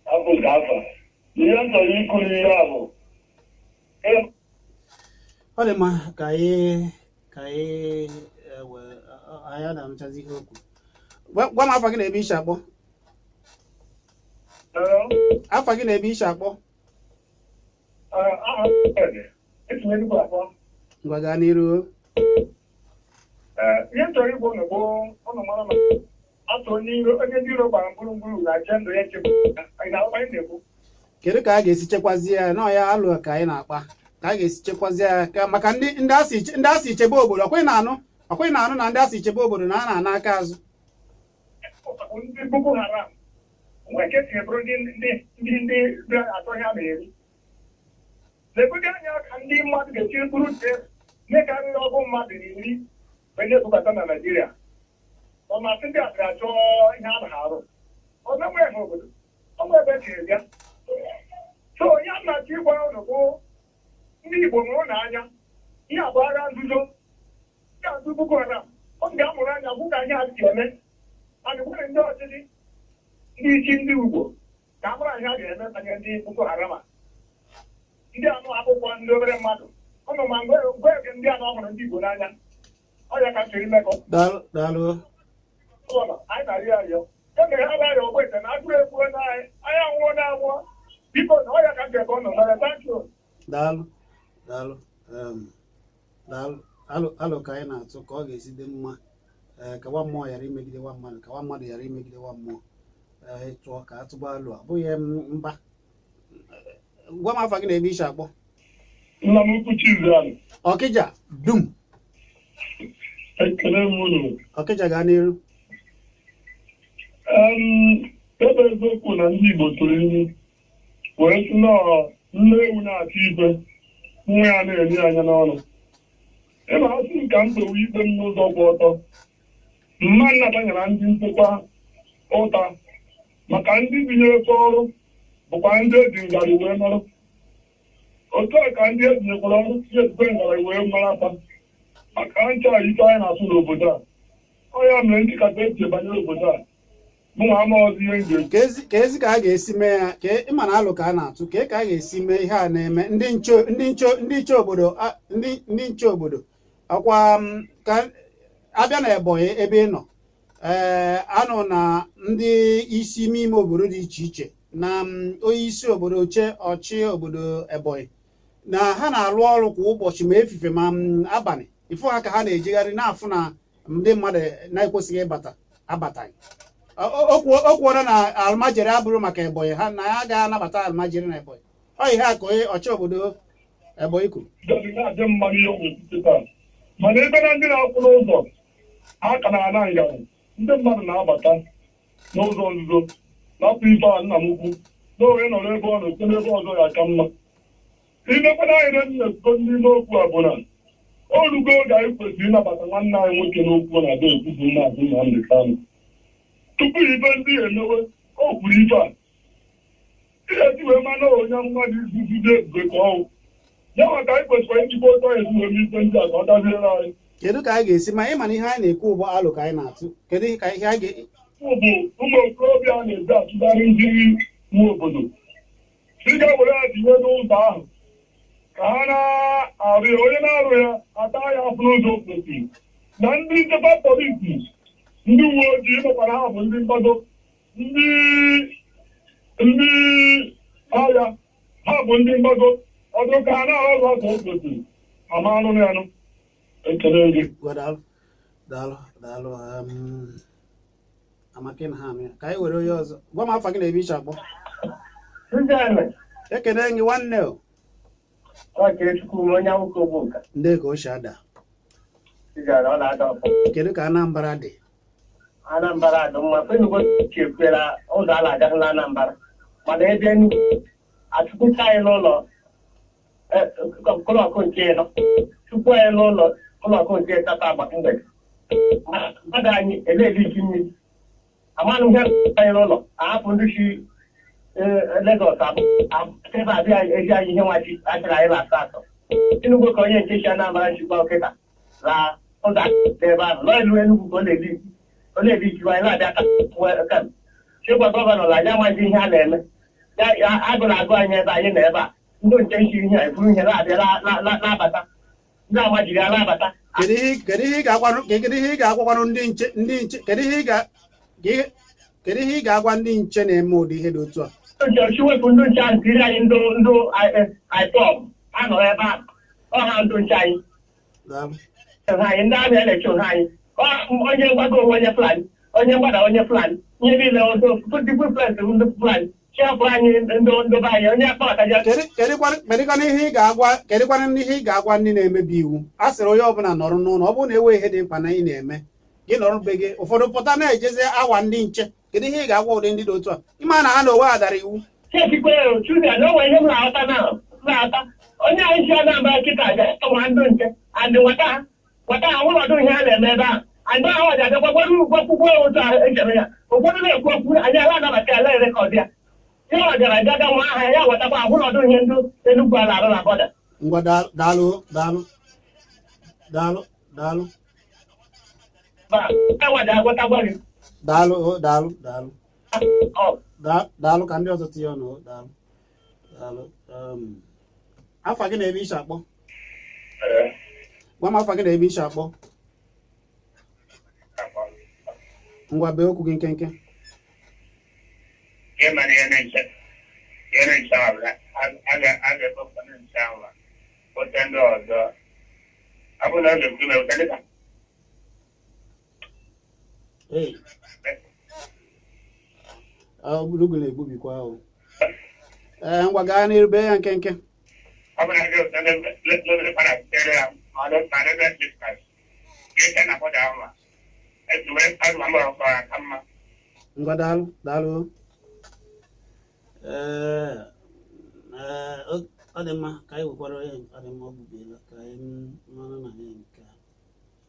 afọ nke afọ, ihe m chọrọ ikuru ihe a bụ Ọ dị mma, ka anyị ewe anyị na-anụchazi ihe okwu. Gwa m afa gị na ebe ishi akpọ. Afa gị na ebe ishi akpọ. Esi m Enugu akpọ. Ngwa, gaa n'iru. Ihe m chọrọ igbo ụnụ bụ ụnụ mara na atụ onye iro, onye ndị iro gbara mkpụrụ na ache ndụ ya echegbu anyị na anyị na-ekwu. Kedu ka a ga-esi chekwazie ya nọọ ya alụ ka anyị na-akpa, ka a ga-esi chekwazie ya ka maka ndị asị chebe obodo? Ọkwa ị na-anụ na ndị asị chebe obodo na a na-ana aka azụ. Ndị Boko Haram nwee ka esi eburu ndị atọ ihe a na-eri na-ebute anya ka ndị mmadụ ga-esi buru nche ihe karịrị ọgụ mmadụ 10 wee na-ebubata na Naịjirịa. Ọ masị ndị asịrị achọ ihe a na-arụ ọ na-enweghị obodo ọ nwe ebe esi bịa. So ihe a na-achọ ịgwa unu bụ ndị Igbo, mụrụ n'anya ihe a bụ agha nzuzo ndị azụ Boko Haram. Ọ ga-amụrụ anya bụ ka ihe a si eme and nwere ndị ọchịchị, ndị isi ndị Igbo, ka a mara ihe a ga-eme banyere ndị Boko Haram a. Ndị anụ akwụkwọ, ndị obere mmadụ ụnụ ma mgbe oge ndị anụ ọhụrụ ndị Igbo n'anya ọ ya ka m chọrọ ime ka Daalụ, daalụ. Ụlọ anyị na-arịọ arịọ ya mere ha na-arịọ ọgbọ ete na agụrụ egbuo na anyị, anyị anwụọ na anwụọ. Biko, na ọ ya ka m chọrọ ka ọ nọ mere. Thank you. Daalụ, daalụ, daalụ. Alụ ka anyị na-atụ ka ọ ga-esi dị mma, ee, ka nwa mmụọ ghara imegide nwa mmadụ, ka nwa mmadụ ghara imegide nwa mmụọ. Ee, tụọ ka atụba alụ a bụghị mba. Gwa m afa gị na ebe ishi akpọ. Nna m ukwu Chizzy. Ọkịja dum. Ekele m unu. Ọkịja, gaa n'iru. Ebe eziokwu na ndị Igbo tụrụ ilu wee sị nọọ nne ewu na-achọ ife nwa ya na-eri anya n'ọnụ. Ịma asị m ka m kpewe ikpe m n'ụzọ kwụ ọtọ, mma nnabanyere ndị nchekwa ụta maka ndị binyere ọrụ bụkwa ndị eji ngarị wee marụ. Otu a ka ndị etinyekwara ọrụ si ezikwe ngarị wee mara afa maka ncha ike anyị na-asụ n'obodo a. Ọ ya mere nchịkọta eche banyere obodo a, mụ nwa ama ọzọ ihe m ga-ekwu. Ka ezi ka a ga-esi mee ya, ka ịma na alụ ka a na-atụ ka a ga-esi mee ihe a na-eme ndị nche obodo ndị nche obodo ọkwa ka abịa na Ebonyi ebe ị nọ, ee, anụ na ndị isi ime ime obodo dị iche iche na onye isi obodo oche ọchị obodo Ebonyi na ha na-alụ ọrụ kwa ụbọchị, ma efife ma abalị, ịfụ ha ka ha na-ejegharị na-afụ na ndị mmadụ na-ekwesịghị ịbata abataghị. O kwuola na almajiri abụrụ maka Ebonyi, ha na ya agaghị anabata almajiri na Ebonyi. Ọ ihe a ka onye ọchị obodo Ebonyi kwuru. Gazi na-adị mma n'ihe o nwere taa, mana ebe na ndị na-akwụ n'ụzọ ha ka na-ana ngarị, ndị mmadụ na-abata n'ụzọ nzuzo napụ ife a. Nna m ukwu na onye nọrọ ebe ọ nọ site n'ebe ọzọ ya aka mma. Imekwana anyị na na-ekwugo n'ime okwu a bụ na o rugo oge anyị kwesịrị ịnabata nwanne anyị nwoke n'okwu na-ada ekwu bụ Maazị Nnamdi Kanu. Tupu ife ndị a emewe, o kwuru ife a ihe eji wee mana onye mmadụ izuzu dị ebube ka ọwụ ya maka anyị kwesịrị ijikwa otu anyị esi wee mee ife ndị a ka ọ daziere anyị. Kedu ka anyị ga-esi ma ịma na ihe anyị na-ekwu bụ alụ ka anyị na-atụ? Kedu ka ihe anyị ga bụ ụmụ okorobịa a na-eji atụgharị ndị nwe obodo si ga were ya tinye n'ụzọ ahụ ka ha na-arụ ya, onye na-arụ ya ata ya afụ n'ụzọ o kwesịrị, na ndị nchekwa polisi, ndị uwe ojii makwara ha bụ ndị mgbado, ndị agha ha bụ ndị mgbago ọdụ ka ha na-arụ ọrụ ka o kwesịrị ama anụ ya nụ. Ekele gị. Gwa, daalụ, daalụ, daalụ. Amaka na ha anụ ya ka anyị were onye ọzọ. Gwa m afa gị na ebe iche akpọ. Suzanne. Ekene gị, nwanne o. Okechukwu, onye akwụkwọ Ogbuka. Ndị ka o si ada? Suzanne, ọ na-ada ọfọ. Kedu ka Anambra dị? Anambra dị mma. Enugu chekwara ụzọ a na-agahụ na Anambra, mana ebe Enugu achụkwucha anyị n'ụlọ clock nke ịnọ, chukwu anyị n'ụlọ clock nke ịsatọ agbata mgbede. Mmadụ anyị elele isi mmiri amanụ ihe anyị n'ụlọ ahapụ ndị si Legọs ebe abịa ezi anyị ihe nwachi achịrị anyị na-asọ asọ. Enugu ka onye nke si Anambra nchịkwa okịta na ụzọ dị ebe ahụ nọ elu Enugu ka ọ na-eli ọ na-eli ikiwa anyị na-abịa ka chịkwa governor na anyị amaghị ihe a na-eme ya. Agụ na-agụ anyị ebe anyị nọ ebe a, ndị nche nchi ihe a eburu ihe na-abịa na-abata, ndị amajiri ya na-abata. Kedu ihe ị ga-agwakwanụ ndị nche? Kedu ihe ị ga-agwa ndị nche na-eme ụdị ihe dị otu a? Ndị nche chiwepụ ndị nche ahụ tiri anyị ndụ IPOB anọ ebe a ọha ndụ nche anyị. Daalụ. Ha anyị ndị amị na-eche ha anyị. Onye mgbago onwe onye Fulani, onye mgbada onye Fulani, ihe niile different ndị Fulani chiapụ anyị ndụ ndụ be anyị onye akpọbata ya. Kedụkwanụ ihe ị ga-agwa, kedụkwanụ ihe ị ga-agwa ndị na-emebi iwu? A sịrị onye ọbụla nọrọ n'ụlọ. Ọ bụrụ na enwe ihe dị mkpa na ị na-eme, gị nọrọ be gị. Ụfọdụ pụta na-ejezi awa ndị nche. Kedu ihe ị ga-agwa ụdị ndị dị otu a, ịma na ha na onwe ha dara iwu? Chekikwe Chunia na o nwere ihe m na-aghọta na na-aghọta onye anyị si Anambra kịta ga-enwa ndụ nche andị nweta ha nweta ha nwụrụ ihe a na-eme ebe ahụ andị ahụ ọja abịakwa gwara gwakwụkwọ otu a echere ya. Ụfọdụ na-ekwu okwu anyị ala anabata ya record ya ihe ọ bịara bịa ga nwa aha ya wetakwa ahụnọdụ ihe ndị Enugwu a na-arụ na border. Ngwa, daalụ, daalụ, daalụ, daalụ. Enwada agwatakwa gị. Daalụ o, daalụ, daalụ. Ọ. Daalụ, ka ndị ọzọ tinye ọnụ o, daalụ, daalụ. Afa gị na ebe ishi akpọ? Gwa m afa gị na ebe ishi akpọ. Ngwa, bee okwu gị nkenke. Ihe mere ihe na-eche Ihe nche ahụ a ga-ekpọpụta ndị nche ahụ ma kpọta ndị ọzọ. Ọ bụrụ na ọ ga-ekwu mewụta dịka Hey. Ogologo na-egbubikwa ahụ. Ee, ngwa, gaa n'iru, bee ya nkenke. Ọ bụrụ na a ga-eweta ndị ndị kpara tere ya ma ọ dị ma ndị dị ka e na-akpọda ahụ ma eji wee azụ ma mgbọrọ mkpọrọ aka mma. Ngwa, daalụ, daalụ. Ee, ee, ọ dị mma ka anyị wekwara onye. Ọ dị mma, ọ gbubiela. Ka anyị mara na anyị nke a.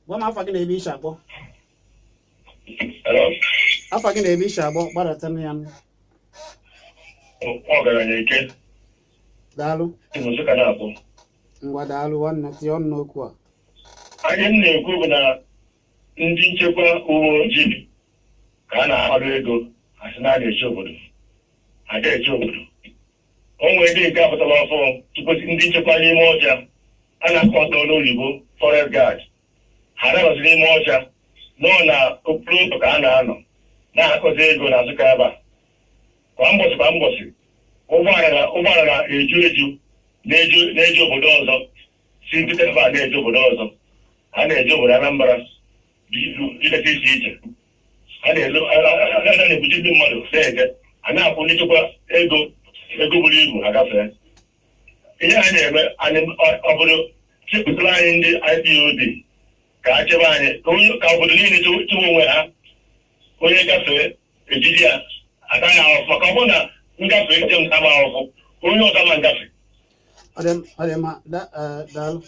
Gwa m afa gị na ebe ishi akpọ. Hello? Afa gị na ebe ishi akpọ, gbadata ya. Ọgaranya ike. Daalụ. Nsụka na-akpọ. Ngwa, daalụ nwanne, tinye ọnụ n'okwu a. Anyị m na-ekwu bụ na ndị nchekwa uwe ojii ka a na-akpado ego, asị na a ga-eche obodo, a ga-eche obodo. O nwere ndị nke apụtara ọfụ tupu ndị nchekwa n'ime ọhịa a na-akpọ ọtọ n'oyibo forest guard, ha anọzi n'ime ọhịa nọ na okporo ụzọ ka a na-anọ na-akọzi ego na Nsụka ebe a kwa mbọsị kwa mbọsị. Ụgbọala na-eju eju na-eju obodo ọzọ, si ntụte ebe a na-eje obodo ọzọ. Ha na-eje obodo Anambra dị dịgasị iche iche. Ha na-elu a na-ebuji ndị mmadụ na-eje, a na-akwụ ndị nchekwa ego, ego buru ibu. Ha gafee ihe a na-eme anyị obodo chepụtara anyị ndị IPOB ka a chebe anyị, ka ka obodo niile chebe onwe ha. Onye gafee, ejide ya, ata ya ahụhụ, maka ọ bụrụ na ngafe njem ama ahụhụ, onye ọzọ ama ngafe. Ọ dị mma, daalụ.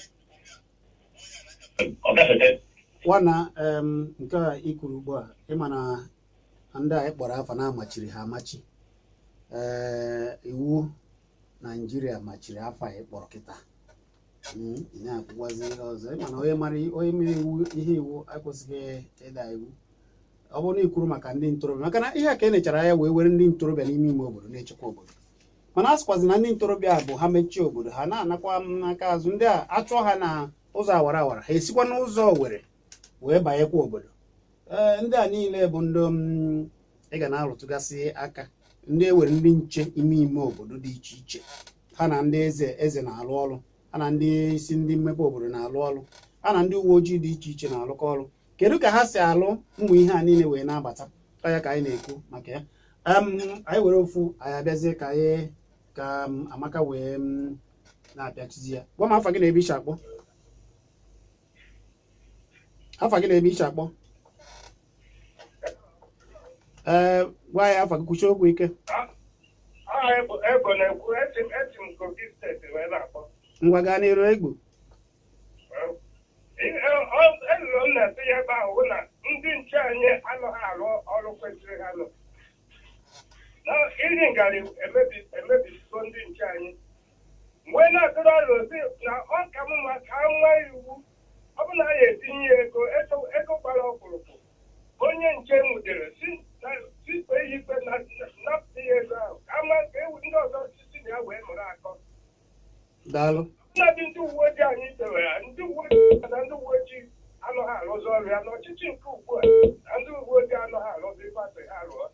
Ọ gafete. Nwana, nke a i kwuru ugbu a, ịma na ndị a ị kpọrọ afa na-amachiri ha amachi. Ee, iwu Naijiria machiri afa a ị kpọrọ kịta. Ị na-akwụkwazi ihe ọzọ. Ịma na onye mara, onye mere iwu, ihe iwu ekwesịghị ịda iwu. Ọ bụrụ na ị kwuru maka ndị ntorobịa, maka na ihe a ka e nechara anya wee were ndị ntorobịa n'ime ime obodo na-echekwa obodo, mana a sịkwazi na ndị ntorobịa bụ ha mechie obodo, ha na-anakwa m n'aka azụ. Ndị a achụọ ha na ụzọ awara awara, ha esikwa n'ụzọ Owere wee banyekwa obodo. Ee, ndị a niile bụ ndị ị ga na-arụtụgasị aka, ndị ewere ndị nche ime ime obodo dị iche iche. Ha na ndị eze eze na-alụ ọrụ, ha na ndị isi ndị mmepe obodo na-alụ ọrụ, ha na ndị uwe ojii dị iche iche na-alụkọ ọrụ. Kedu ka ha si alụ ụmụ ihe a niile wee na-abata? Ọ ya ka anyị na-ekwu maka ya. Anyị were ofu, anyị abịazie ka anyị ka Amaka wee na-apịachizi ya. Gwa m afa gị na ebe ishi akpọ. Afa gị na ebe ishi akpọ. Ee, gwa ya afa gị, kwuchie okwu ike. Ego na-ekwu, esi m Kogi Steeti wee na-akpọ. Ngwa, gaa n'iru, egwu. Elụrụ m na-esi ya ebe ahụ hụ na ndị nche anyị anaghị arụ ọrụ kwesịrị ha nọ na iri ngarị emebisigo ndị nche anyị. Mgbe na-atụrụ ọrụ si na ọ ka mma ka a nwee iwu, ọ bụ na a ya etinye ya ego ego gbara ọkpụrụkpụ, onye nche nwudere si kpee ya ikpe na napụta ya ego ahụ, ka ama ka ewu ndị ọzọ si na ya wee mụrụ akọ. Daalụ. Nnadị ndị uwe ojii anyị dewere ndị uwe ojii na ndị uwe ojii anaghị arụzi ọrụ ya n'ọchịchị nke ugbu a, na ndị uwe ojii anaghị arụzi ife asị ha rụọ.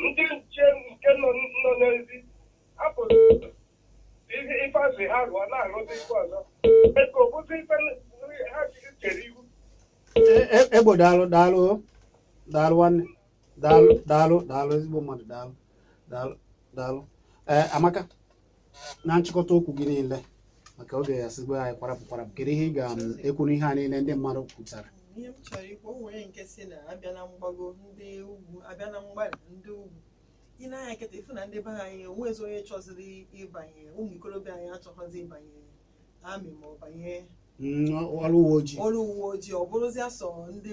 Ndị nche nke nọ n'ezi hapụrụ ihe ife asị ha rụọ, na-arụzi ife ọzọ, ego bụzi ife ha jiri chere ihu. Egbo, daalụ, daalụ, daalụ nwanne, daalụ, daalụ, daalụ, ezigbo mmadụ, daalụ, daalụ, daalụ. Ee, Amaka, na nchịkọta okwu gị niile, maka oge ya sigbo anyị kwarapụ kwarapụ, kedu ihe ị ga-ekwu n'ihe a niile ndị mmadụ kwutara? Ihe m chọrọ ikwu, o nwere nke si na abịa na mgbago ndị ugwu, abịa na mgbada ndị ugwu. Ị na-anya kịta, ịfụ na ndị be anyị onwezi onye chọziri ịbanye, ụmụ ikorobịa anyị achọghọzi ịbanye amị ma ọ banye ọrụ uwe ojii. Ọrụ uwe ojii. Ọ bụrụzịa sọ ndị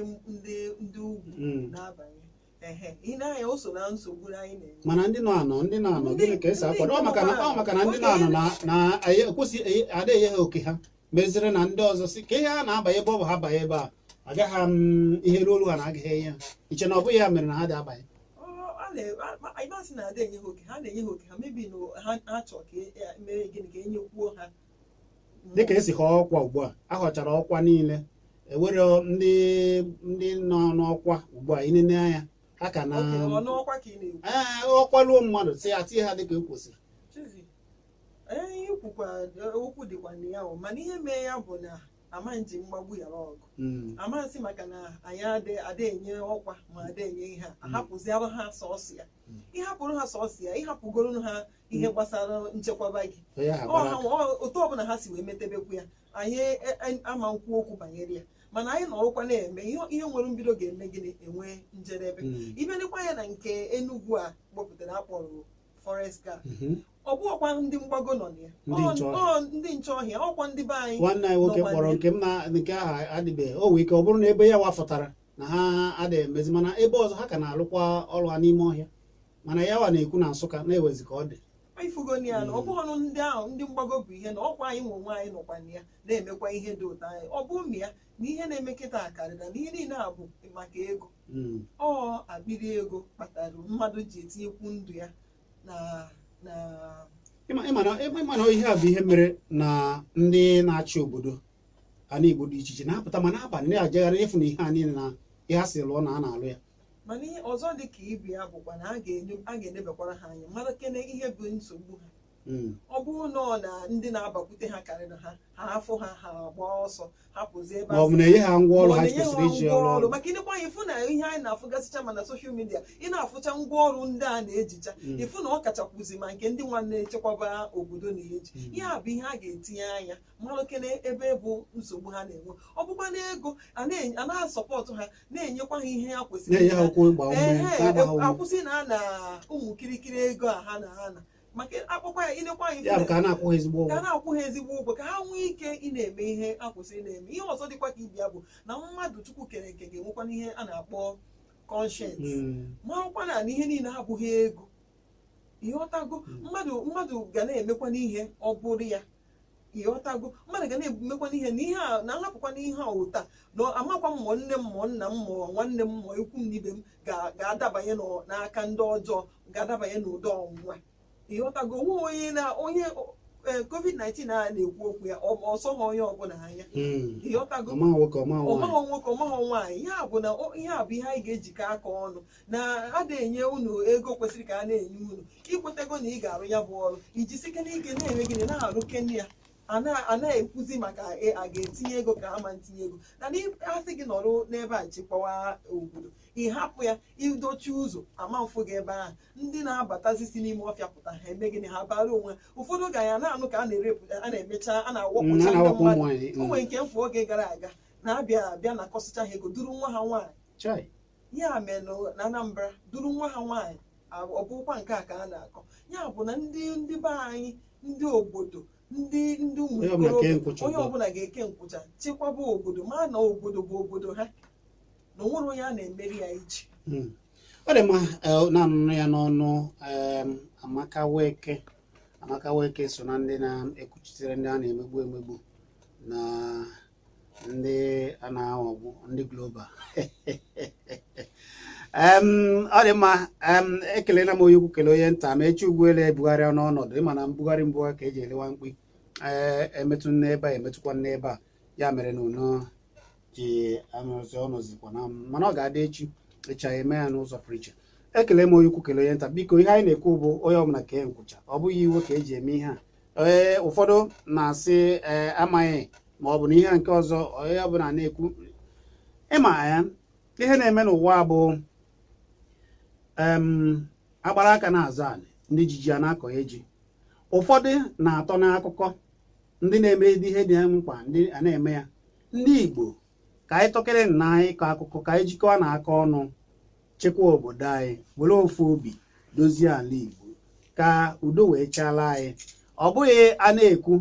ugwu na-abanye. Ehe, ị na-anya, o so na nsogbu anyị na-enwe. Mana ndị nọ anọ, ndị nọ anọ, gịnị ka esi akwado? Ọ maka na ndị ọ maka na ndị nọ anọ na anyị ekwesị adịghị ha oke ha meziri na ndị ọzọ si ka ihe ha na-abanye ebe ọ bụ ha banye ebe a agaghị ihe ruo olu ha na agaghị enye ha iche na ọ bụghị ya mere na ha dị abanye. Anyị masị na ada enye ha oke ha, na-enye ha oke ha, mebi na ha chọọ ka mere gịnị ka enyekwuo ha. Dịka esi họọ ọkwa ugbu a, ahọchara ọkwa niile, ewere ndị nọ n'ọkwa ugbu a inene anya. Ha ka na Oke, ọ n'ọkwa ka ị na-ekwu? Ee, ọkwaluo mmadụ si ya tinye ha dịka e kwesịrị. Chizi, ee, ikwukwa okwu dịkwa na ya o, mana ihe mee ya bụ na ama nji mgbagbu yara ọgụ. Amasị maka na anyị ada enye ọkwa ma ada enye ihe a ahapụziara ha sọọsọ ya. Ịhapụrụ ha sọọsọ ya, ịhapụgoro ha ihe gbasara nchekwaba gị. Onye ha Ọ gbara ha aka. Otu ọbụla ha si wee metebekwu ya, anyị ama nkwu okwu banyere ya, mana anyị nọrọkwa na-eme ihe nwere mbido ga-eme gịnị enwe njedebe. Ibelekwa ya na nke Enugu a kpọpụtara akpọrọ forest guard, ọ bụghịkwa ndị mgbago nọ na ya. Ndị nche ọhịa. Ọ ndị nche ọhịa, ọkwa ndị be anyị Nwanne anyị nwoke nọkwa kpọrọ na ya. nke m na nke ahụ adịbeghị. O nwee ike ọ bụrụ na ebe ya wafụtara na ha adịghị emezi, mana ebe ọzọ ha ka na-alụkwa ọrụ ha n'ime ọhịa, mana ya wa na-ekwu na Nsụka na-ewezi ka ọ dị. Ifugoni ya na ọ bụghị ọnụ ndị ahụ ndị mgbago bụ ihe na ọkwa anyị nwe onwe anyị nọkwa na ya na-emekwa ihe dị ụtọ anyị. Ọ bụ ma ya na ihe na-eme kịta karịrị na ihe niile a bụ maka ego. Ọ akpịrị ego kpatara mmadụ ji etinyekwu ndụ ya na Ịma na ihe a bụ ihe mere na ndị na-achị obodo ala Igbo dị iche iche na-apụta ma n'abalị na-ajegharị ịfụ na ihe a niile na ihe a sị lụọ na a na-alụ ya. Mana ihe ọzọ dị ka ibe ya bụkwa na a ga-enebakwara ha anya, mara kene ihe bụ nsogbu ha. Ọ bụrụ na ọ na ndị na-abakwute ha karịrị ha, ha afụ ha, ha agba ọsọ hapụzie ebe Ma ọ bụ na enye ha ngwa ọrụ ma ọ ha na-enye ha kwesịrị iji ngwa ọrụ ọrụ ọrụ. Maka ịnekwa anyị fụ na ihe anyị na-afụgasịcha ma na social media, ị na-afụcha ngwa ọrụ ndị a na-ejicha, ịfụ na ọ kachakwuzi ma nke ndị nwa na-echekwaba obodo na-eji. Ihe a bụ ihe a ga-etinye anya, mara kene ebe bụ nsogbu ha na-enwe. Ọ bụkwa na ego a na-asọpọtụ ha, na-enyekwa ha ihe ha kwesịrị Na-enye ha inye. okwu ịgba ume, Ehe, na-agba ha ume. Akwụsị na a na ụmụ kirikiri ego a ha na-ana maka akpọkwa ya inekwa anyị Ya bụ ka a na-akwụ ha ezigbo ka a ụgwọ. na-akwụ ha ezigbo ụgwọ, ka ha nwee ike ị na-eme ihe a kwesịrị na-eme. Ihe ọzọ dịkwa ka ibia bụ na mmadụ Chukwu kere eke ga-enwekwa ihe a na-akpọ conscience, marakwa na ihe niile abụghị ego. Ịghọtago? Mmadụ ga na-emekwa n'ihe ọ bụrụ ya, ịghọtago? Mmadụ ga na-emekwa n'ihe na ihe a na nhapụkwa n'ihe a ụta na amakwa m mụọ nne m, mụọ nna m, mụọ nwanne m, mụọ ikwu m na ibe m ga-adabanye n'aka ndị ọjọọ, ga-adabanye n'ụdọ ọnwụnwa. Ịghọtago? Onwe onye na onye COVID-19 a na-ekwu okwu ya, ọsọ ha onye ọbụla anya. Ịghọtago? Ọma nwoke, ọma nwaanyị. Ọmaghọ nwoke, ọmaghọ nwaanyị. Ya bụ na ihe a bụ ihe anyị ga-ejikọ aka ọnụ na a enye unu ego kwesịrị ka a na-enye unu. Ikwetego na ị ga-arụ ya bụ ọrụ, iji sike n'ike na-eme gịnị na-arụ kene ya, a na-ekwuzi maka a ga-etinye ego ka ama ntinye ego na asị gị nọrọ n'ebe a chekwawa obodo, ị hapụ ya idochi ụzọ ama mfụ gị ebe ahụ. Ndị na-abatazi si n'ime ọfịa pụta, ha eme gịnị? Ha bara onwe ha. Ụfọdụ oge anyị na-anụ ka a na-erepụ, a na-emecha, a A na-awọpụcha ndị na-awakpo ụmụ mmadụ. nwaanyị. O nwere nke mfụ oge gara aga na-abịa abịa na kọsịcha ha ego, duru nwa ha nwaanyị. Chai. Ya mere na Anambra, duru nwa ha nwaanyị. Ọ bụkwa nke a ka a na-akọ. Ya bụ na ndị be anyị, ndị obodo, ndị ụmụ Onye ọbụla kee ikorobịa, nkwụcha onye ugbu a. ọbụla ga-eke nkwụcha chekwaba obodo, ma na obodo bụ obodo ha, na onwere onye a na-emeri ya iche. Ọ dị mma. Na-anụnụ ya n'ọnụ Amaka Weke. Amaka Weke so na ndị na-ekwuchitere ndị a na-emegbu emegbu na ndị a na-aghọgbu, ndị global. Ọ dị mma. Ekelela m onye ukwu, kelee onye nta. Ma echi ugwuele ebugharịa n'ọnọdụ, ịma na mbugharị mbugharị ka eji elewa mkpi. Ee, emetụ n'ebe a, emetụkwa n'ebe a. Ya mere na unu ji anọzi ọnọzikwa na mana ọ ga-adị echi echi anyị eme ya n'ụzọ pụrụ iche. Ekele m onye ukwu, kelee onye nta. Biko, ihe anyị na-ekwu bụ onye ọbụla kee nkwụcha. Ọ bụghị iwe ka eji eme ihe a. Ee, ụfọdụ na-asị ee amaghị ma ọ bụ na ihe nke ọzọ onye ọbụla na-ekwu. Ịma ya, ihe na-eme n'ụwa bụ agbara aka na-azụ anị, ndị ji ji a na-akọ ji. Ụfọdụ na-atọ n'akụkọ ndị na-eme ihe dị mkpa, ndị a na-eme ya. Ndị Igbo, ka anyị tọkere na ịkọ akụkọ, ka anyị jikọọ na aka ọnụ chekwaa obodo anyị, were ofu obi dozie ala Igbo ka udo wee chaala anyị. Ọ bụghị a na-ekwu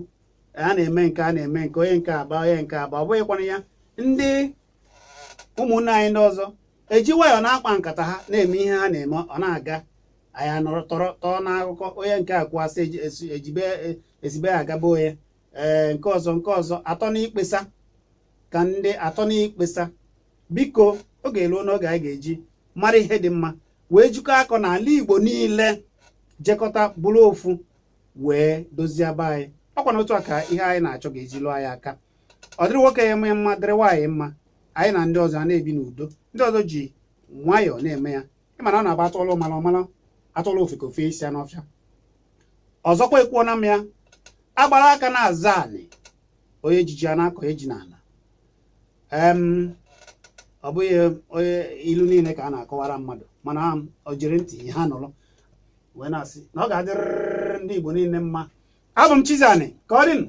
a na-eme nke a na-eme nke onye nke aba, onye nke aba. Ọ bụghịkwana ya. Ndị ụmụnne anyị ndị ọzọ eji nwayọọ na-akpa nkata ha, na-eme ihe ha na-eme, ọ na-aga. Anyị anọrọ tọrọ tọọ n'akụkọ onye nke a kwuasị ejibe esibe agaba onye ee nke ọzọ atọ n'ikpesa ka ndị atọ n'ikpesa. Biko, oge eruo n'oge anyị ga-eji mara ihe dị mma wee jikọọ akọ n'ala Igbo niile, jekọta bụrụ ofu wee dozie be anyị. Ọkwa na otu a ka ihe anyị na-achọ ga-eji lụọ anyị aka. Ọ dịrị nwoke ya mma, dịrị nwaanyị mma, anyị na ndị ọzọ a na-ebi n'udo. Ndị ọzọ ji nwayọọ na-eme ya. Ịma. Ịma na ọ na-agba atụọlụ ụmala ọmala, atụọlụ ofeke ofe isi ya n'ọfịa. Ọzọkwa, ekwuona m ya, agbara aka na-aza anị, onye ejiji a na-akọ eji n'ala. Ọ bụghị onye ilu niile ka a na-akọwara mmadụ, mana o jiri ntị ihe ha nụrụ wee na-asị na ọ ga-adịrịrị ndị Igbo niile mma. Abụ m Chizzy Ani, ka ọ dịnụ.